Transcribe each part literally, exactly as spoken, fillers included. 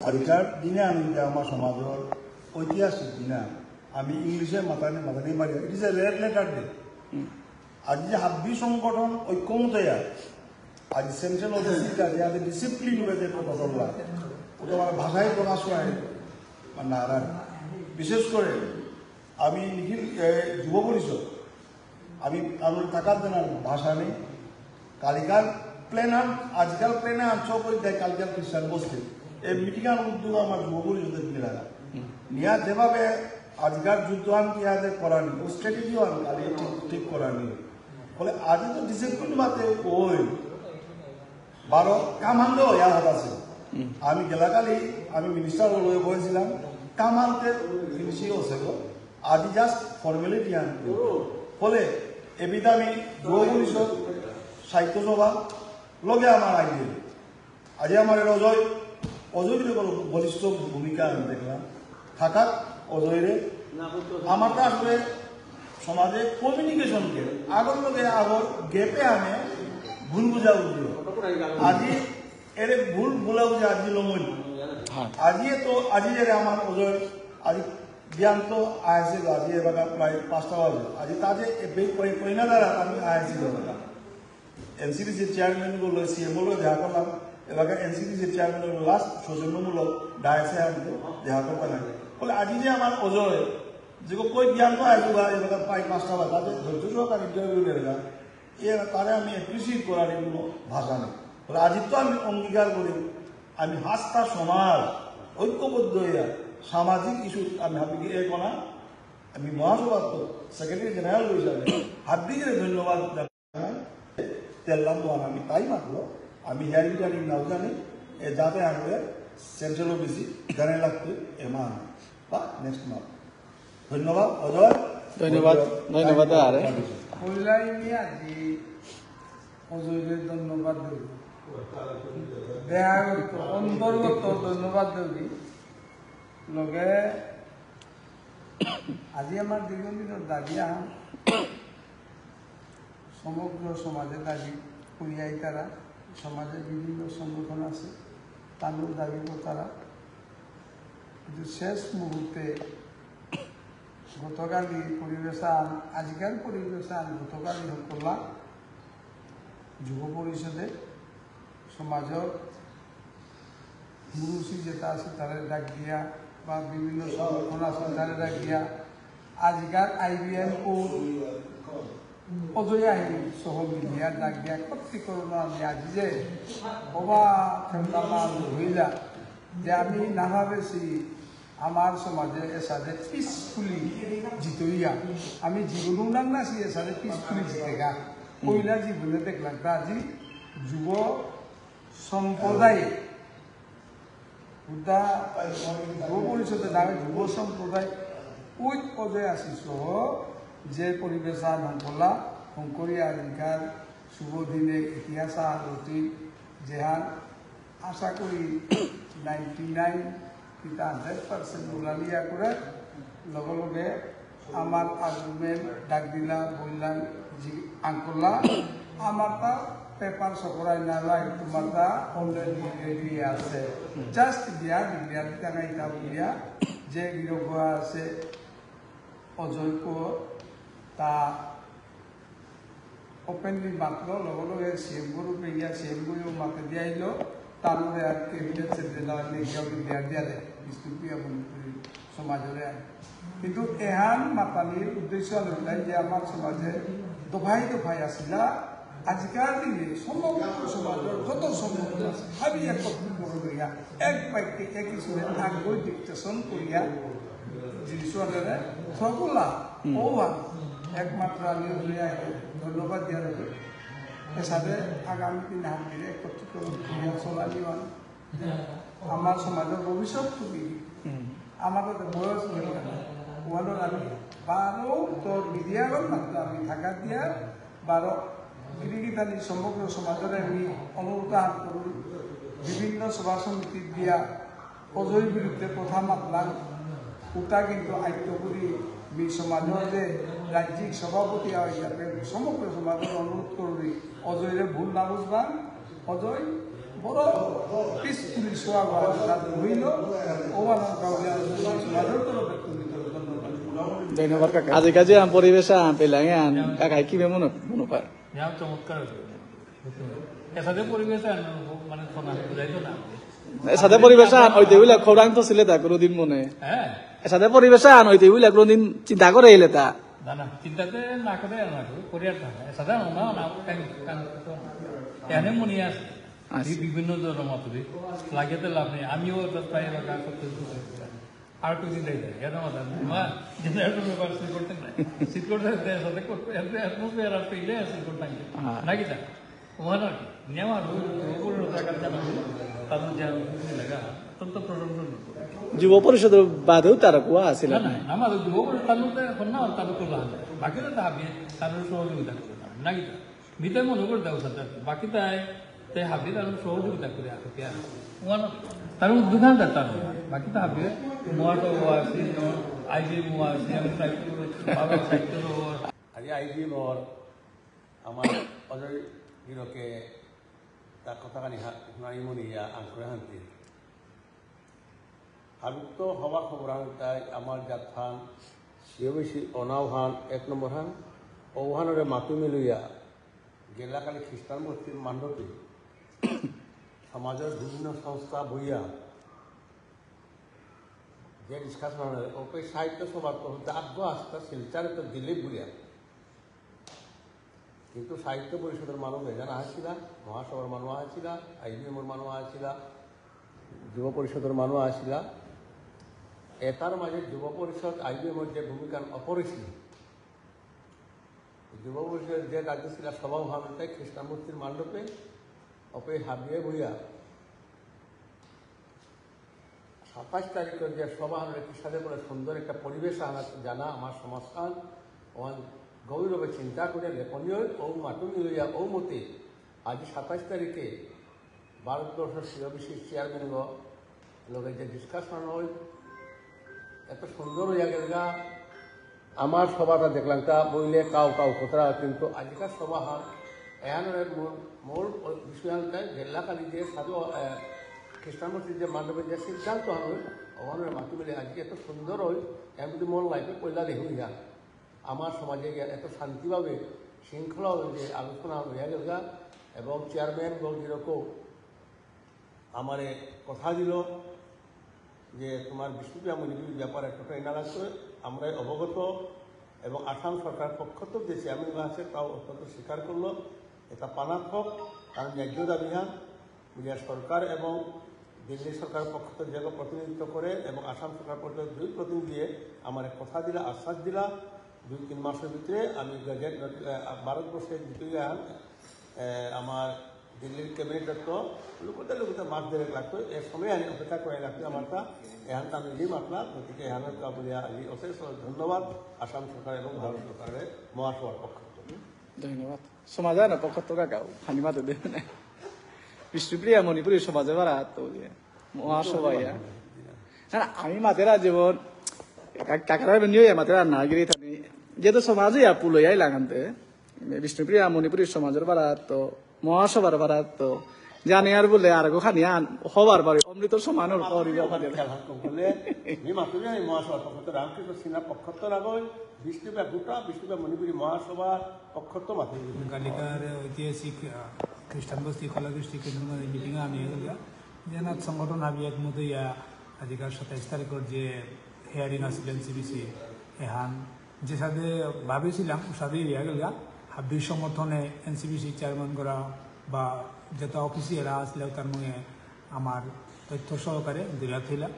আজিকার দিনে আমি যে আমার সমাজর ঐতিহাসিক দিনা আমি ইংলিশে মাতানি মাতানি মারি, it is a red letter day। আজি যে হাব্বি সংগঠন ঐক্যমত হইয়া আজি সেন্ট্রাল অফিসিটা যে আজ ডিসিপ্লিন হয়ে যে কথা বললাম, ওটা আমার ভাষায় প্রকাশ হয় না আর। বিশেষ করে আমি নিখিল এ, যুব পরিষদ, আমি কারোর টাকার দেনার ভাষা নেই। কালিকার প্ল্যান আন, আজিকার প্ল্যান আন চক হয়ে যায় কালিকার খ্রিস্টান বস্তি। এই মিটিং আন উদ্যোগ আমার যুব পরিষদের মিলারা। নিয়া যেভাবে আজিকার যুদ্ধ আন কি আদে করানি, ও স্ট্র্যাটেজি আন কালি ঠিক, ঠিক করানি। ফলে আজি তো ডিসিপ্লিন মাতে ওই বারো কামান্ডো ইয়া হাত আছে। আমি গেলাকালি আমি মিনিস্টার লগে বলেছিলাম, কামান্ডে ফিনিশিং হচ্ছে গো। আজি জাস্ট ফর্মালিটি আন। ফলে এবিধ আমি যুব পরিষদ, সাহিত্য সভা, লগে আমার আইডি। আজি আমার অজয়, অজয় কিন্তু বড় বলিষ্ঠ ভূমিকা আমি দেখলাম। থাকাত অজয়রে আমার তো আসলে সমাজে কমিউনিকেশন কে আগর লগে আগর গ্যাপে আনে ভুল বুঝাবুঝি। আজি এরে ভুল বুঝাবুঝি আজি লমইল। হ্যাঁ। আজি তো আজি এরে আমার অজয় আজি বিয়ান তো আইসে আজি এবার প্রায় পাঁচটা বাজে। আজি তাজে এবে কই কইনা দ্বারা আমি আইসি এনসিডিসি চেয়ারম্যান গুলো সিএমও লো দেখা করলাম। এলাকা এনসিডিসি চেয়ারম্যান গুলো লাস্ট সৌজন্যমূলক ডায়াসে আনতে দেখা করতে লাগে। বলে আজি যে আমার অজয় যে কই বিয়ান তো আইসু বা এলাকা প্রায় পাঁচটা বাজে তাদের ধৈর্য সহকারে ইন্টারভিউ নেবে না। এ তারে আমি অ্যাপ্রিসিয়েট করার কোনো ভাষা নেই। বলে আজি তো আমি অঙ্গীকার করি আমি হাস্তা সমাজ ঐক্যবদ্ধ হইয়া সামাজিক ইস্যু আমি হাবিকে এ কোনা আমি মহাসভার তো সেক্রেটারি জেনারেল হিসাবে হাবিকে ধন্যবাদ জানাই। তেললাম দোয়ান আমি তাই মাতলো আমি হিয়ারি জানি নাও জানি এ যাতে আনলে সেন্ট্রাল ওবিসি জানে লাগতো এমান বা নেক্সট মাস। ধন্যবাদ অজয়। ধন্যবাদ, ধন্যবাদ। ধন্যবাদ আরে। কল্যাণী আজি অজয়রে ধন্যবাদ দেব। দেহাগত অন্তর্গত ধন্যবাদ দেবি। লগে আজি আমার দীর্ঘদিনের দাবি আহান সমগ্র সমাজে দাবি করিয়াই তারা সমাজে বিভিন্ন সংগঠন আছে তাদের দাবি তারা কিন্তু শেষ মুহূর্তে গতকালি পরিবেশন আজিকার পরিবেশন গতকালি হকলা যুব পরিষদে সমাজর মুরুসি যেটা আছে তারে ডাক দিয়া বা বিভিন্ন সংগঠন আছে তারে ডাক দিয়া আজিকার আইবিএন ও অজয় আহির সহ মিলিয়া ডাক দিয়া একত্রীকরণ আমি আজি যে বাবা খেমতামা হইলা যে আমি না ভাবেছি আমার সমাজে এসাদে পিসফুলি জিতইয়া আমি জীবনও নাং নাছি এসাদে পিসফুলি জিতেগা। পয়লা জীবনে দেখলাম তা আজি যুব সম্প্রদায় উদা যুব পরিষদে ডাকে যুব সম্প্রদায় উইথ অজয় আশিস সহ যে পরিবেশ আর হংকলা হংকরিয়া আজিকার শুভ দিনে ইতিহাস আর অতি যেহান আশা করি নাইনটি নাইন কিতা হান্ড্রেড পার্সেন্ট ওলালিয়া করে লগে লগে আমার আর্গুমেন্ট ডাক দিলা বললাম যে আঙ্কলা আমার তা পেপার সকরাই না লাই তোমার তা অলরেডি রেডি আছে জাস্ট বিয়া বিয়া টাকা ইতা বুলিয়া যে গিরক আছে অজয় কো তা ওপেনলি মাতলো লগে লগে সিএম গুরু পেয়া সিএম গুরু মাতে দিয়া আইলো তারপরে আর ক্যাবিনেট সেক্রেটারি নিয়ে গিয়া দিয়া দিয়া দে বিষ্ণুপ্রিয়া মণিপুরী সমাজরে আই কিন্তু এহান মাতানির উদ্দেশ্য হলো যে আমার সমাজে দফাই দফাই আসিলা আজিকার দিনে সমগ্র সমাজর যত সংগঠন আছে হাবি একত্রীকরণ হইয়া এক বাক্যে একই সুরে আগ্রহ ডিকটেশন করিয়া জিনিস সকলা হুম। ওয়া একমাত্র আমি হইয়া ধন্যবাদ দিয়া রাখি এসাদে আগামী দিন হাবিরে একত্রীকরণ করিয়া চলানি ওয়ান আমার সমাজর ভবিষ্যৎ তুমি হুম। আমার তো বয়স হয়ে গেল ওয়ালো আমি বারো তোর মিডিয়ার মাত্র আমি থাকা দিয়া বারো গিরিগিথানি সমগ্র সমাজরে আমি অনুরোধ আহান করুন বিভিন্ন সভা সমিতি দিয়া অজয় বিরুদ্ধে কথা মাতলাম উতা কিন্তু আয়ত্ত করি মি সমাজর যে রাজ্যিক সভাপতি হিসাবে সমগ্র সমাজরে অনুরোধ করুরি অজয়রে ভুল না বুঝবান অজয় বড় পিসফুল সোয়াগ আয়োজন হইল। ওয়ান কাউলিয়া সমাজের তরফে তুমি ধন্যবাদ। ধন্যবাদ কাকা। আজি কাজে আম পরিবেশ আম পেলাঙে আন কাকাই কি মনে মনে পার। নিয়াম চমৎকার হয়েছে। এসাদে পরিবেশ আন মানে সোনা বুঝাইতো না। এসাদে পরিবেশ আন হইতে হইলে খৌরাং তো ছিলে তা কোনোদিন মনে। হ্যাঁ। এসাদে পরিবেশ আন হইতে হইলে কোনোদিন চিন্তা করে এলে তা। না, না, চিন্তা করে না করে আর না করে, করে আর না করে। এসাদে না, না, না, কান, কান, এখানে মনে আছে। আচ্ছা। বি-, বিভিন্ন ধরনের মত দি। লাগে তো লাভ নেই। আমিও তো প্রায় এলাকা করতে করতে আর তো চিন্তাই নেই। কেন মাথা? মা, জেনারেটর ব্যাপার সিট করতে নাই। সিট করতে নাই, এসাদে করতে, এত, এত প্যারা পেলে সিট করতে নাই। হ্যাঁ। নাকি তা? ওহান আর কি। নিয়াম আর রোজ, রোজ করে রোজ আকার জানা হলো। তাদের যে আমি বুঝে লাগা, অত্যন্ত প্রশংসনীয়। যুব পরিষদর বাদেও তারা কুয়া আছিল না, না, না? না, আমার যুব পরিষদ তার মধ্যে এখন না, তার তো লাভ নেই। বাকিরা তো হাবিয়ে, তার সহযোগিতা করে না। নাকি তা? মিতাই মনে করে দাও সাথে। বাকি তাই, তাই হাবিয়ে তার সহযোগিতা করে আসে, কে আসে। ওহান, তার দোকানদার তার। বাকি তো হাবিয়ে, মোয়া তো ও আসে, আইবি মোয়া আসে, আমি সাহিত্য, বাবা সাহিত্য ও। আজি আইবি মোর আমার অজয় গিরকে তার কথা খানি হা-, হুনাই মনিয়া আঙ্কুরে হান্তি। হাবিত্ত হবা খবর হান তাই আমার জাতহান, সিও বেশি অনাওহান, এক নম্বর হান, ওহানরে মাতু মিলুয়া, গেলাকালি খ্রিস্টান বস্তির মান্ডপে, সমাজের বিভিন্ন সংস্থা বইয়া, যে ডিসকাশন হয়, ওকে সাহিত্য সভার তো দাগ আস্তা শিলচরে তো দিলে বুঝা। কিন্তু সাহিত্য পরিষদর মানু এখানে আসিলা, মহাসভার মানু আসিলা, আইবিএমর মানু আসিলা, যুব পরিষদর মানু আসিলা। এটার মাঝে যুব পরিষদ আইবিএমর যে ভূমিকা অপরিসীম, যুব পরিষদ যে কার্যশীলা সভা ভাবতে খ্রিস্টান মূর্তির মান্ডপে অপে হাবিয়ে বইয়া সাতাশ তারিখর যে সভা হলে কিসাদে করে সুন্দর একটা পরিবেশ আনা জানা আমার সমাজহান ওহান গভীরভাবে চিন্তা করে লেখনীয় ও মাতুমি লইয়া ও মতে আজি সাতাশ তারিখে ভারতবর্ষ সিওবিসি চেয়ারম্যান গ লগে যে ডিসকাশন হই এত সুন্দর হইয়া গেলগা। আমার সভাটা দেখলাম তা বইলে কাউ কাউ কোথাও কিন্তু আজিকার সভা হান এহানরে মূল মূল বিষয় হান তাই গেল্লাকালি যে সাধু আহ, খ্রিস্টান মূর্তির যে মান্ডপের যে সিদ্ধান্ত হান হই ওখানে মাতি মিলে আজকে এত সুন্দর হই এমন যদি মন লাইফে পয়লা দেখুন যা আমার সমাজে গিয়া এত শান্তিভাবে শৃঙ্খলাভাবে যে আলোচনা হইয়া গেলগা এবং চেয়ারম্যান গিরকও আমারে কথা দিল যে তোমার বিষ্ণুপ্রিয়া মণিপুরীর ব্যাপারে একটা ট্রেনার আছে, আমরাই অবগত এবং আসাম সরকার পক্ষত যে চেয়ারম্যান আছে তাও অত্যন্ত স্বীকার করলো, এটা পানা হোক, কারণ ন্যায্য দাবি হান বুলিয়া সরকার এবং দিল্লি সরকার পক্ষত যে প্রতিনিধিত্ব করে এবং আসাম সরকার পক্ষত দুই প্রতিনিধিয়ে আমার কথা দিলা, আশ্বাস দিলা, দুই তিন মাসের ভিতরে আমি গেজেট নোটি-, আহ, ভারতবর্ষে দ্বিতীয় আহ, আমার দিল্লির ক্যাবিনেটত লুকুতে লুকুতে মাস দেড়েক লাগতো, এর সময় আমি অপেক্ষা করে রাখতে আমার তা এহান তামিলি মাতলা, গতিকে এহান কাবুলিয়া আজি অশেষ ধন্যবাদ আসাম সরকার এবং ভারত সরকারের মহাসভার পক্ষ থেকে। ধন্যবাদ। সমাজে না পক্ষ তো কাকাও, খানি মাতে দেবে না। বিষ্ণুপ্রিয়া মণিপুরী সমাজে বারা তো যে মহাসভা ইয়া। না, না, আমি মাতেরা যেমন কা-, কাকারা বেনিও ইয়া মাতেরা না গিরি থানি। যেহেতু সমাজে ইয়া পুলো ইয়া লাগানতে, বিষ্ণুপ্রিয়া মণিপুরী সমাজের বারা তো মহাসভার বারা তো জানে আর বলে আর গো খানি আন হবার বারে অমৃত সমান ওর পরি যা পারে। খেলা কম করলে, মি মাতুরি আমি মহাসভার পক্ষত রামকৃষ্ণ সিনহা পক্ষত রাগই, বিষ্ণুপ্রিয়া গোটা, বিষ্ণুপ্রিয়া মণিপুরী মহাসভার পক্ষত মাতুরি। কালিকার ঐতিহাসিক, আহ, খ্রিস্টান বস্তি কলা কৃষ্টি কেন্দ্র মানে মিটিং আমি এগুলো যেন সংগঠন হাবি একমত ইয়া আজিকার সাতাইশ তারিখর যে হিয়ারিং আছিল এনসিবিসি এহান যে সাথে ভাবেছিলাম, সাথে ইয়া গেলগা, হাবির সমর্থনে এনসিবিসি চেয়ারম্যান করা বা যত অফিসিয়াল আসলে তার মুখে আমার তথ্য সহকারে দূরে থইলা।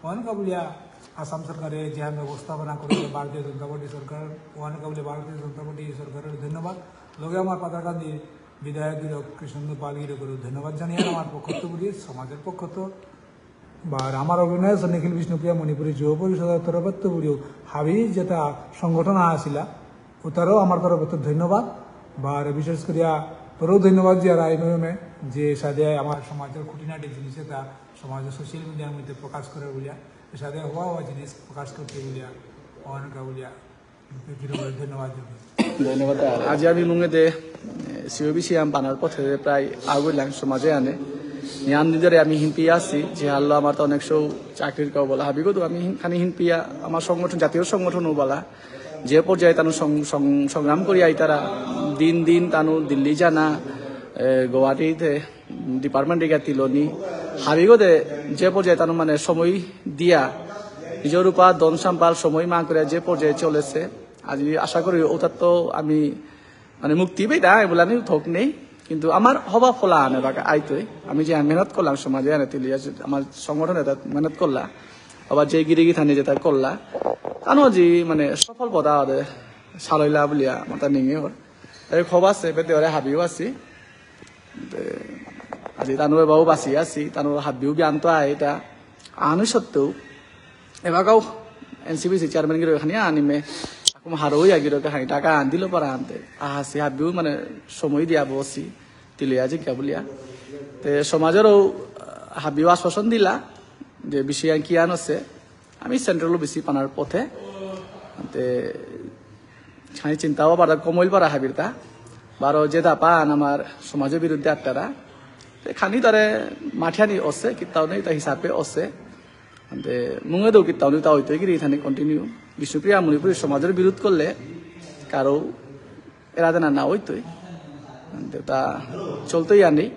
ওহানকা বুলিয়া আসাম সরকারে যে ব্যবস্থাপনা করে ভারতীয় জনতা পার্টি সরকার, ওহানকা বুলিয়া ভারতীয় জনতা পার্টি সরকারের ধন্যবাদ। লগে আমার পাথারকান্দি বিধায়ক গিরক কৃষ্ণেন্দু পাল গিরকরে ধন্যবাদ জানিয়ে আমার পক্ষত্ত বুলিয়া সমাজের পক্ষত্ত বা আমার অর্গানাইজেশন নিখিল বিষ্ণুপ্রিয়া মণিপুরী যুব পরিষদের তরফত্ত বুলিও হাবি যেটা সংগঠন আসিলা, ওটারও আমার তরফত্ত ধন্যবাদ। বা বিশেষ করিয়া তোরও ধন্যবাদ যে আর আইএমএমএ যে সাথে আমার সমাজের খুঁটিনাটি জিনিস এটা সমাজের সোশ্যাল মিডিয়ার মধ্যে প্রকাশ করে বুলিয়া, এর সাথে হওয়া হওয়া জিনিস প্রকাশ করতে বুলিয়া, অনেক বুলিয়া, ধন্যবাদ জানাই। ধন্যবাদ। আজি আমি মুঙেদে, এ, সিওবিসি আম পানার পথে প্রায় আগুইলাং সমাজে আনে। নিয়াম দিদরে আমি হিনপিয়া আছি, যে হারলো আমার তো অনেক সৌ চাকরির কাউ বলা হাবিগো তো আমি হিন-, খানি হিনপিয়া আমার সংগঠন, জাতীয় সংগঠনও বলা, যে পর্যায়ে তানু সং-, সং-, সংগ্রাম করি আইতারা, দিন দিন তানু দিল্লি জানা, এ, গুয়াহাটিতে ডিপার্টমেন্ট গিয়া তিলনি, হাবিগো দে যে পর্যায়ে তানু মানে সময় দিয়া, নিজের রূপা, ধন সম্পদ, সময় মা করে যে পর্যায়ে চলেছে, আজি আশা করি ওটার তো আমি মানে মুক্তি পেয়ে দেয় বলে আমি থক নেই, কিন্তু আমার হবা ফলা আনে বাকা আইতই। আমি যে মেহনত করলাম সমাজে আনে তুলি আছে, আমার সংগঠনে তাত মেহনত করলা, আবার যে গিরি গিথানি যেটা করলা, তানো যে মানে সফল পদা আদে সালইলা বুলিয়া মাতা নিঙে ওর। তাই খব আছে, পেতে ওরে হাবিও আছি। তে, আজি তানু এবাও বাসি আছি, তানু হাবিও বিয়ান্ত আয় এটা। আনু সত্ত্বেও, এবাকাও এনসিপিসি চেয়ারম্যান গিরো এখানে আনিমে, আকম হারৌ ইয়া গিরো কে হানি টাকা আন দিল পারা আনতে। আহাসি হাবিও মানে সময় দিয়া বসি, তিলে আজি কিয়া বুলিয়া। তে সমাজেরও, আহ, হাবিও আশ্বাসন দিলা, যে বিষয় কি আন আছে, আমি সেন্ট্রাল ওবিসি পানার পথে। তে খানি চিন্তাও পারা, কমইল পারা হাবিরতা। বারো যে দাপান আমার সমাজের বিরুদ্ধে আত্মারা। তে খানি তারে মাঠিয়ানি অসে, কিতাও নেই, তা হিসাবে অসে। তে মুঙে দৌ কিতাও নেই, তা হইতো গিরি থানি কন্টিনিউ। বিষ্ণুপ্রিয়া মণিপুরী সমাজের বিরোধ করলে কারো এরা দেনা না হইতোই। তে তা চলতেই আর নেই।